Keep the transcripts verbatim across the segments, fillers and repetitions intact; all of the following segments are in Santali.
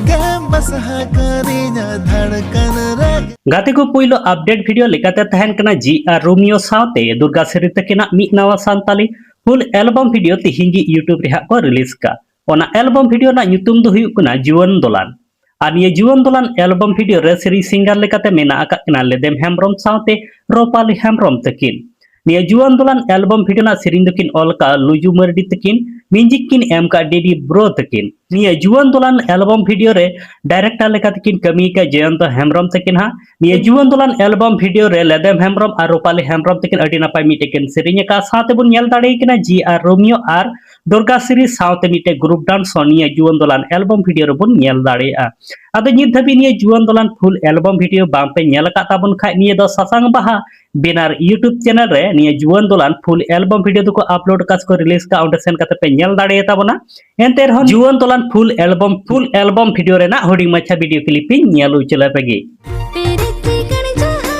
ᱜᱮᱢ ᱵᱟᱥᱟ ᱠᱟᱹᱨᱤᱧᱟ ᱫᱷᱟᱲᱠᱟᱱ ᱨᱮ᱾ ᱜᱟᱛᱮ ᱠᱚ, ᱯᱩᱭᱞᱩ update video ᱞᱮᱠᱟᱛᱮ ᱛᱟᱦᱮᱱ ᱠᱟᱱᱟ ᱡᱤ ᱟᱨ ᱨᱳᱢᱤᱭᱳ ᱥᱟᱶᱛᱮ ᱫᱩᱨᱜᱟ ᱥᱨᱤ ᱛᱟᱹᱠᱤᱱᱟᱜ ᱢᱤᱫ ᱱᱟᱣᱟ ᱥᱟᱱᱛᱟᱞᱤ full album video ᱛᱤᱦᱤᱧ ᱜᱮ YouTube ᱨᱮ ᱦᱟᱸᱜ ᱠᱚ release ᱠᱟᱜᱼᱟ᱾ ᱚᱱᱟ album video ᱨᱮᱱᱟᱜ ᱧᱩᱛᱩᱢ ᱫᱚ ᱦᱩᱭᱩᱜ ᱠᱟᱱᱟ ᱡᱩᱣᱟᱹᱱ ᱫᱚᱞᱟᱱ᱾ ᱟᱨ ᱱᱤᱭᱟᱹ ᱡᱩᱣᱟᱹᱱ ᱫᱚᱞᱟᱱ album video ᱨᱮ ᱥᱮᱨᱮᱧ singer ᱞᱮᱠᱟᱛᱮ ᱢᱮᱱᱟᱜ ᱟᱠᱟᱫ ᱠᱤᱱᱟ ᱞᱮᱫᱮᱢ ᱦᱮᱢᱵᱨᱚᱢ ᱥᱟᱶᱛᱮ ᱨᱚᱯᱟᱞᱤ ᱦᱮᱢᱵᱨᱚᱢ ᱛᱟᱹᱠᱤᱱ᱾ ᱱᱤᱭᱟᱹ ᱡᱩᱣᱟᱹᱱ ᱫᱚᱞᱟᱱ album video ᱨᱮᱱᱟᱜ ᱥᱮᱨᱮᱧ ᱫᱚᱠᱤᱱ ᱚᱞ ᱠᱟᱜᱼᱟ ᱞᱩᱡᱩ ᱢᱟᱨᱰᱤ ᱛᱟᱹᱠᱤᱱ, music ᱠᱤᱱ ᱮᱢ ᱠᱟᱜᱼᱟ ᱰᱤᱰᱤ ᱵᱨᱳ ᱛᱟᱹᱠᱤᱱ᱾ ᱱᱤᱭᱟᱹ ᱡᱩᱣᱟᱹᱱ ᱫᱚᱞᱟᱱ album video ᱨᱮ director ᱞᱮᱠᱟᱛᱮ ᱠᱤᱱ ᱠᱟᱹᱢᱤ ᱟᱠᱟᱫ ᱡᱚᱭᱚᱱᱛᱚ ᱦᱮᱢᱵᱨᱚᱢ ᱛᱟᱹᱠᱤᱱ ᱦᱟᱸᱜ᱾ ᱱᱤᱭᱟᱹ ᱡᱩᱣᱟᱹᱱ ᱫᱚᱞᱟᱱ album video ᱨᱮ ᱞᱮᱫᱮᱢ ᱦᱮᱢᱵᱨᱚᱢ ᱟᱨ ᱨᱩᱯᱟᱞᱤ ᱦᱮᱢᱵᱨᱚᱢ ᱛᱟᱹᱠᱤᱱ ᱟᱹᱰᱤ ᱱᱟᱯᱟᱭ ᱢᱤᱫᱴᱮᱡ ᱠᱤᱱ ᱥᱮᱨᱮᱧ ᱟᱠᱟᱫᱼᱟ᱾ ᱥᱟᱶᱛᱮ ᱵᱚᱱ ᱧᱮᱞ ᱫᱟᱲᱮᱭᱟᱠᱤᱱᱟ ᱡᱤ ᱟᱨ ᱨᱳᱢᱤᱭᱳ ᱟᱨ ᱫᱩᱨᱜᱟ ᱥᱨᱤ ᱥᱟᱶᱛᱮ ᱢᱤᱫᱴᱮᱡ group dance ᱦᱚᱸ ᱱᱤᱭᱟᱹ ᱡᱩᱣᱟᱹᱱ ᱫᱚᱞᱟᱱ album video ᱨᱮᱵᱚᱱ ᱧᱮᱞ ᱫᱟᱲᱮᱭᱟᱜᱼᱟ᱾ ᱟᱫᱚ ᱱᱤᱛ ᱫᱷᱟᱹᱵᱤᱡ ᱱᱤᱭᱟᱹ ᱡᱩᱣᱟᱹᱱ ᱫᱚᱞᱟᱱ full album video ᱵᱟᱝ ᱯᱮ ᱧᱮᱞ ᱟᱠᱟᱫ ᱛᱟᱵᱚᱱ ᱠᱷᱟᱡ, ᱱᱤᱭᱟᱹ ᱫᱚ ᱥᱟᱥᱟᱝ ᱵᱟᱦᱟ ᱵᱮᱱᱟᱨ YouTube channel ᱨᱮ ᱱᱤᱭᱟᱹ ᱡᱩᱣᱟᱹᱱ ᱫᱚᱞᱟᱱ full album video ᱫᱚᱠᱚ upload ᱟᱠᱟᱫ ᱥᱮ ᱠᱚ release ᱠᱟᱜᱼᱟ, ᱚᱸᱰᱮ ᱥᱮᱱ ᱠᱟᱛᱮ ᱯᱮ ᱧᱮᱞ ᱫᱟᱲᱮᱭᱟᱛᱟ ᱵᱚᱱᱟ᱾ ᱮᱱᱛᱮ ᱨᱮᱦᱚᱸ ᱡᱩᱣᱟᱹᱱ ᱫᱚᱞᱟᱱ full album, full album video ᱨᱮᱱᱟᱜ ᱦᱩᱰᱤᱧ ᱢᱟᱪᱷᱟ video clip ᱤᱧ ᱧᱮᱞ ᱦᱚᱪᱚ ᱞᱮᱯᱮ ᱜᱮ᱾ ᱯᱮᱨᱮᱡ ᱛᱮ ᱠᱟᱹᱲᱡᱷᱟᱜᱼᱟ,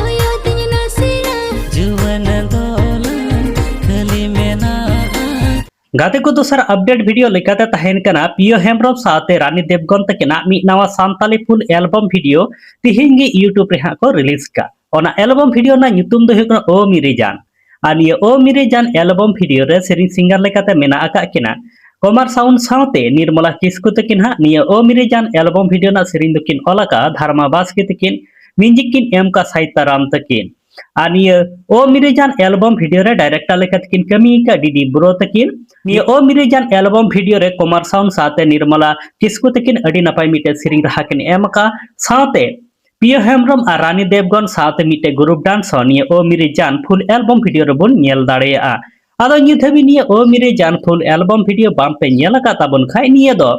ᱚᱭᱚ ᱛᱤᱧ ᱱᱟᱥᱮᱱᱟᱜ᱾ ᱡᱩᱣᱟᱹᱱ ᱫᱚᱞᱟᱱ ᱠᱷᱟᱹᱞᱤ ᱢᱮᱱᱟᱜᱼᱟ᱾ ᱜᱟᱛᱮ ᱠᱚ, ᱫᱚᱥᱟᱨ update video ᱞᱮᱠᱟᱛᱮ ᱛᱟᱦᱮᱱ ᱠᱟᱱᱟ ᱯᱤᱭᱳ ᱦᱮᱢᱵᱨᱚᱢ ᱥᱟᱶᱛᱮ ᱨᱟᱱᱤ ᱫᱮᱵᱜᱚᱱ ᱛᱟᱹᱠᱤᱱᱟᱜ ᱢᱤᱫ ᱱᱟᱣᱟ ᱥᱟᱱᱛᱟᱞᱤ full album video ᱛᱤᱦᱤᱧ ᱜᱮ YouTube ᱨᱮ ᱦᱟᱸᱜ ᱠᱚ release ᱠᱟᱜᱼᱟ᱾ ᱚᱱᱟ album video ᱨᱮᱱᱟᱜ ᱧᱩᱛᱩᱢ ᱫᱚ ᱦᱩᱭᱩᱜ ᱠᱟᱱᱟ ᱳ ᱢᱤᱨᱤ ᱡᱟᱱ᱾ ᱟᱨ ᱱᱤᱭᱟᱹ ᱳ ᱢᱤᱨᱤ ᱡᱟᱱ album video ᱨᱮ ᱥᱮᱨᱮᱧ singer ᱞᱮᱠᱟᱛᱮ ᱢᱮᱱᱟᱜ ᱟᱠᱟᱫ ᱠᱤᱱᱟ ᱠᱚᱢᱟᱨ ᱥᱟᱣᱩᱱᱰ ᱥᱟᱶᱛᱮ ᱱᱤᱨᱢᱚᱞᱟ ᱠᱤᱥᱠᱩ ᱛᱟᱹᱠᱤᱱ ᱦᱟᱸᱜ᱾ ᱱᱤᱭᱟᱹ ᱳ ᱢᱤᱨᱤ ᱡᱟᱱ album video ᱨᱮᱱᱟᱜ ᱥᱮᱨᱮᱧ ᱫᱚᱠᱤᱱ ᱚᱞ ᱟᱠᱟᱫᱼᱟ ᱫᱷᱟᱨᱢᱟ ᱵᱟᱥᱠᱮ ᱛᱟᱹᱠᱤᱱ, music ᱠᱤᱱ ᱮᱢ ᱠᱟᱜᱼᱟ ᱥᱟᱭᱛᱟᱨᱟᱢ ᱛᱟᱹᱠᱤᱱ᱾ ᱟᱨ ᱱᱤᱭᱟᱹ ᱳ ᱢᱤᱨᱤ ᱡᱟᱱ album video ᱨᱮ director ᱞᱮᱠᱟ ᱛᱮᱠᱤᱱ ᱠᱟᱹᱢᱤ ᱟᱠᱟᱫᱼᱟ ᱰᱤᱰᱤ ᱵᱨᱳ ᱛᱟᱹᱠᱤᱱ᱾ ᱱᱤᱭᱟᱹ ᱳ ᱢᱤᱨᱤ ᱡᱟᱱ album video ᱨᱮ ᱠᱚᱢᱟᱨ ᱥᱟᱣᱩᱱᱰ ᱥᱟᱶᱛᱮ ᱱᱤᱨᱢᱚᱞᱟ ᱠᱤᱥᱠᱩ ᱛᱟᱹᱠᱤᱱ ᱟᱹᱰᱤ ᱱᱟᱯᱟᱭ ᱢᱤᱫᱴᱮᱱ ᱥᱮᱨᱮᱧ ᱨᱟᱦᱟ ᱠᱤᱱ ᱮᱢ ᱟᱠᱟᱫᱼᱟ᱾ ᱥᱟᱶᱛᱮ ᱯᱤᱭᱳ ᱦᱮᱢᱵᱨᱚᱢ ᱟᱨ ᱨᱟᱱᱤ ᱫᱮᱵᱜᱚᱱ ᱥᱟᱶᱛᱮ ᱢᱤᱫᱴᱮᱡ group dance ᱦᱚᱸ ᱱᱤᱭᱟᱹ ᱳ ᱢᱤᱨᱤ ᱡᱟᱱ full album video ᱨᱮᱵᱚᱱ ᱧᱮᱞ ᱫᱟᱲᱮᱭᱟᱜᱼᱟ᱾ ᱟᱫᱚ ᱱᱤᱛ ᱦᱟᱹᱵᱤᱡ ᱱᱤᱭᱟᱹ ᱳ ᱢᱤᱨᱤ ᱡᱟᱱ full album video ᱵᱟᱝ ᱯᱮ ᱧᱮᱞ ᱟᱠᱟᱫ ᱛᱟᱵᱚᱱ ᱠᱷᱟᱡ, ᱱᱤᱭᱟᱹ ᱫᱚ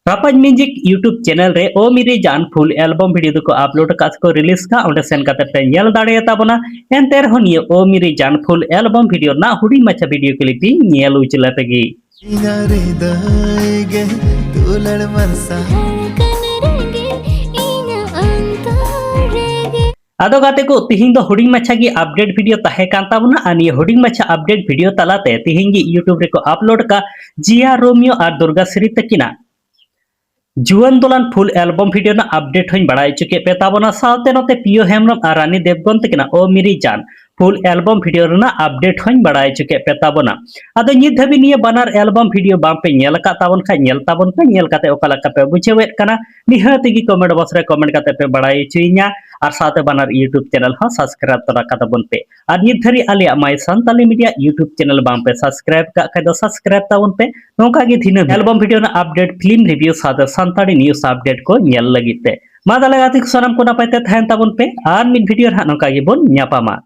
ᱨᱟᱯᱟᱡᱽ ᱢᱤᱣᱡᱤᱠ YouTube channel ᱨᱮ ᱳ ᱢᱤᱨᱤ ᱡᱟᱱ full album video ᱫᱚᱠᱚ upload ᱟᱠᱟᱫ ᱥᱮ ᱠᱚ release ᱟᱠᱟᱫ, ᱚᱸᱰᱮ ᱥᱮᱱ ᱠᱟᱛᱮ ᱯᱮ ᱧᱮᱞ ᱫᱟᱲᱮᱭᱟᱛᱟ ᱵᱚᱱᱟ᱾ ᱮᱱᱛᱮ ᱨᱮᱦᱚᱸ ᱱᱤᱭᱟᱹ ᱳ ᱢᱤᱨᱤ ᱡᱟᱱ full album video ᱨᱮᱱᱟᱜ ᱦᱩᱰᱤᱧ ᱢᱟᱪᱷᱟ video clip ᱤᱧ ᱧᱮᱞ ᱩᱪᱞᱟ ᱯᱮᱜᱮ᱾ ᱤᱧᱟᱹᱜ ᱦᱨᱤᱫᱚᱭ ᱜᱮ ᱫᱩᱞᱟᱹᱲ ᱢᱟᱨᱥᱟᱞ᱾ ᱫᱷᱟᱲᱠᱟᱱ ᱨᱮᱜᱮ ᱤᱧᱟᱹᱜ ᱚᱱᱛᱚᱨ ᱨᱮᱜᱮ᱾ ᱟᱫᱚ ᱜᱟᱛᱮ ᱠᱚ, ᱛᱤᱦᱤᱧ ᱫᱚ ᱦᱩᱰᱤᱧ ᱢᱟᱪᱷᱟ ᱜᱮ update video ᱛᱟᱦᱮᱸ ᱠᱟᱱ ᱛᱟᱵᱚᱱᱟ᱾ ᱟᱨ ᱱᱤᱭᱟᱹ ᱦᱩᱰᱤᱧ ᱢᱟᱪᱷᱟ update video ᱛᱟᱞᱟᱛᱮ ᱛᱤᱦᱤᱧ ᱜᱮ YouTube ᱨᱮᱠᱚ upload ᱟᱠᱟᱫ ᱡᱤᱭᱟ ᱨᱳᱢᱤᱭᱳ ᱟᱨ ᱫᱩᱨᱜᱟ ᱥᱨᱤ ᱛᱟᱹᱠᱤᱱᱟᱜ ᱡᱩᱣᱟᱹᱱ ᱫᱚᱞᱟᱱ ᱯᱷᱩᱞ ᱮᱞᱵᱚᱢ ᱵᱷᱤᱰᱤᱭᱳ ᱨᱮᱱᱟᱜ ᱟᱯᱰᱮᱴ ᱦᱚᱸᱧ ᱵᱟᱲᱟᱭ ᱦᱚᱪᱚ ᱠᱮᱫ ᱯᱮ ᱛᱟᱵᱚᱱᱟ, ᱥᱟᱶᱛᱮ ᱱᱚᱛᱮ ᱯᱤᱭᱳ ᱦᱮᱢᱵᱨᱚᱢ ᱟᱨ ᱨᱟᱱᱤ ᱫᱮᱵᱽᱜᱚᱱ ᱛᱟᱹᱠᱤᱱᱟᱜ ᱳ ᱢᱮᱨᱤ ᱡᱟᱱ ᱯᱷᱩᱞ ᱮᱞᱵᱚᱢ ᱵᱷᱤᱰᱤᱭᱳ ᱨᱮᱱᱟᱜ ᱟᱯᱰᱮᱴ ᱦᱚᱸᱧ ᱵᱟᱲᱟᱭ ᱦᱚᱪᱚ ᱠᱮᱫ ᱯᱮ ᱛᱟᱵᱚᱱᱟ᱾ ᱟᱫᱚ ᱱᱤᱛ ᱫᱷᱟᱹᱵᱤᱡ ᱱᱤᱭᱟᱹ ᱵᱟᱱᱟᱨ ᱮᱞᱵᱚᱢ ᱵᱷᱤᱰᱤᱭᱳ ᱵᱟᱝ ᱯᱮ ᱧᱮᱞ ᱟᱠᱟᱫ ᱛᱟᱵᱚᱱ ᱠᱷᱟᱡ, ᱧᱮᱞ ᱛᱟᱵᱚᱱ ᱯᱮ, ᱧᱮᱞ ᱠᱟᱛᱮ ᱚᱠᱟ ᱞᱮᱠᱟ ᱯᱮ ᱵᱩᱡᱷᱟᱹᱣᱮᱫ ᱠᱟᱱᱟ ᱱᱤᱦᱟᱹᱛ ᱜᱮ ᱠᱚᱢᱮᱱᱴ ᱵᱚᱠᱥ ᱨᱮ ᱠᱚᱢᱮᱱᱴ ᱠᱟᱛᱮ ᱯᱮ ᱵᱟᱲᱟᱭ ᱦᱚᱪᱚᱭᱤᱧᱟ, ᱟᱨ ᱥᱟᱶᱛᱮ ᱵᱟᱱᱟᱨ ᱤᱭᱩᱴᱩᱵᱽ ᱪᱮᱱᱮᱞ ᱦᱚᱸ ᱥᱟᱵᱥᱠᱨᱟᱭᱤᱵᱽ ᱛᱚᱨᱟ ᱠᱟᱛᱟ ᱵᱚᱱ ᱯᱮ᱾ ᱟᱨ ᱱᱤᱛ ᱫᱷᱟᱹᱨᱤᱡ ᱟᱞᱮᱭᱟᱜ ᱢᱟᱭ ᱥᱟᱱᱛᱟᱞᱤ ᱢᱤᱰᱤᱭᱟ ᱤᱭᱩᱴᱩᱵᱽ ᱪᱮᱱᱮᱞ ᱵᱟᱝ ᱯᱮ ᱥᱟᱵᱥᱠᱨᱟᱭᱤᱵᱽ ᱠᱟᱜ ᱠᱷᱟᱡ ᱫᱚ ᱥᱟᱵᱥᱠᱨᱟᱭᱤᱵᱽ ᱛᱟᱵᱚᱱ ᱯᱮ᱾ ᱱᱚᱝᱠᱟ ᱜᱮ ᱫᱤᱱᱟᱹᱢ ᱮᱞᱵᱚᱢ ᱵᱷᱤᱰᱤᱭᱳ ᱨᱮᱱᱟᱜ ᱟᱯᱰᱮᱴ, ᱯᱷᱤᱞᱢ ᱨᱤᱵᱷᱤᱭᱩ ᱥᱟᱶᱛᱮ ᱥᱟᱱᱛᱟᱲᱤ ᱱᱤᱭᱩᱡᱽ ᱟᱯᱰᱮᱴ ᱠᱚ ᱧᱮᱞ ᱞᱟᱹᱜᱤᱫ ᱛᱮ᱾ ᱢᱟ ᱛᱟᱦᱞᱮ ᱜᱟᱛᱮ ᱠᱚ ᱥᱟᱱᱟᱢ ᱠᱚ ᱱᱟᱯᱟᱭ ᱛᱮ ᱛᱟᱦᱮᱱ ᱛᱟᱵᱚᱱ ᱯᱮ, ᱟᱨ ᱢᱤᱫ ᱵᱷᱤᱰᱤᱭᱳ ᱨᱮ ᱦᱟᱸᱜ ᱱᱚᱝᱠᱟ ᱜᱮᱵᱚᱱ ᱧᱟᱯᱟᱢᱟ᱾